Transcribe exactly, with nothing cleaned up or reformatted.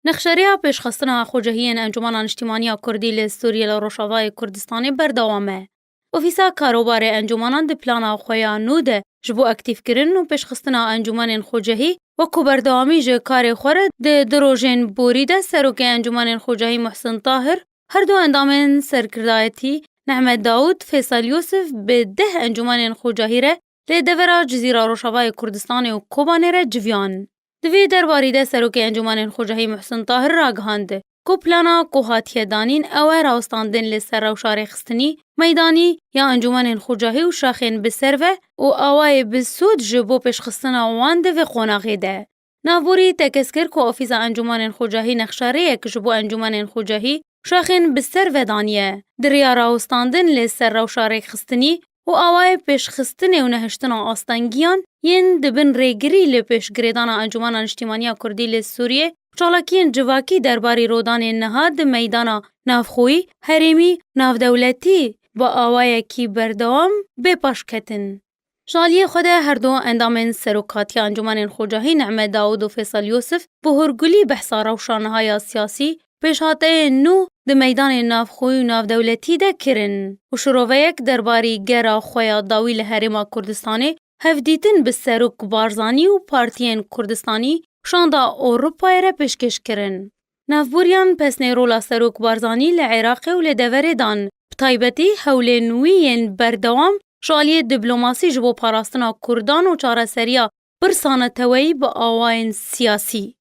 Nexşereya pêşxistina xwecihiyên Encûmena Niştîmaniya Kurdî li Sûriyê li Rojavayê Kurdistanê berdewam e. Ofîsa Karobarê Encûmenan di plana xwe ya nû de ji bo aktîfkirin û pêşxistina encûmenên xwecihî wekû berdewamî ji karê xwe re di du rojên borî de Serokê Encûmenên Xwecihî Muhsin Tahir, her du endamên serkirdayetî Nehmet Dawûd, Fêsal Yûsif bi deh encûmenên xwecihî re li devera Cizîra Rojavayê Kurdistanê û Kobanê re civiyan. Di vê derbarî de Serokê Encûmenên Xwecihî Muhsin Tahir ragihand ku plana ku hatiye danîn ew e rawestandin li ser rewşa rêxistinî, meydanî ya encûmenên xwecihî û şaxên bi ser ve û awayê bi sûd ji bo pêşxistina wan di vê qonaxê de. Navborî tekez kir ku Ofîsa Encûmenên Xwecihî nexşereyek ji bo encûmenên xwecihî û şaxên bi ser ve daniye. Di riya rawestandin li ser rewşa rêxistinî û awayê pêşxistinê û nehiştina astengiyan yên di bin rêgirî li pêşgirêdana Encûmena Niştîmaniya Kurdî li Sûriyê û çalakiyên civakî derbarî rodanên niha di meydana navxweyî, herêmî, navdewletî bi awayekî berdewam bê paşketin. Ji aliyê xwe de her du endamên Serokatiya Encûmenên Xwecihî Nehmet Dawûd û Fêsal Yûsif bi hûrgulî behsa rewşa niha ya siyasî, pêşhateyên nû di meydanên navxweyî û navdewletî de kirin û şiroveyek derbarî gera xwe ya dawî li Herêma Kurdistanê, hevdîtin bi Serok Barzanî û partiyên Kurdistanî û Şanda Ewropayê re pêşkêş kirin. Navbûriyan pesnê rola Serok Barzanî li Iraqê û li deverê dan, bi taybetî hewlên wî yên berdewam ji aliyê diplomasî ji bo parastina Kurdan û çareseriya pirsa neteweyî bi awayên siyasî.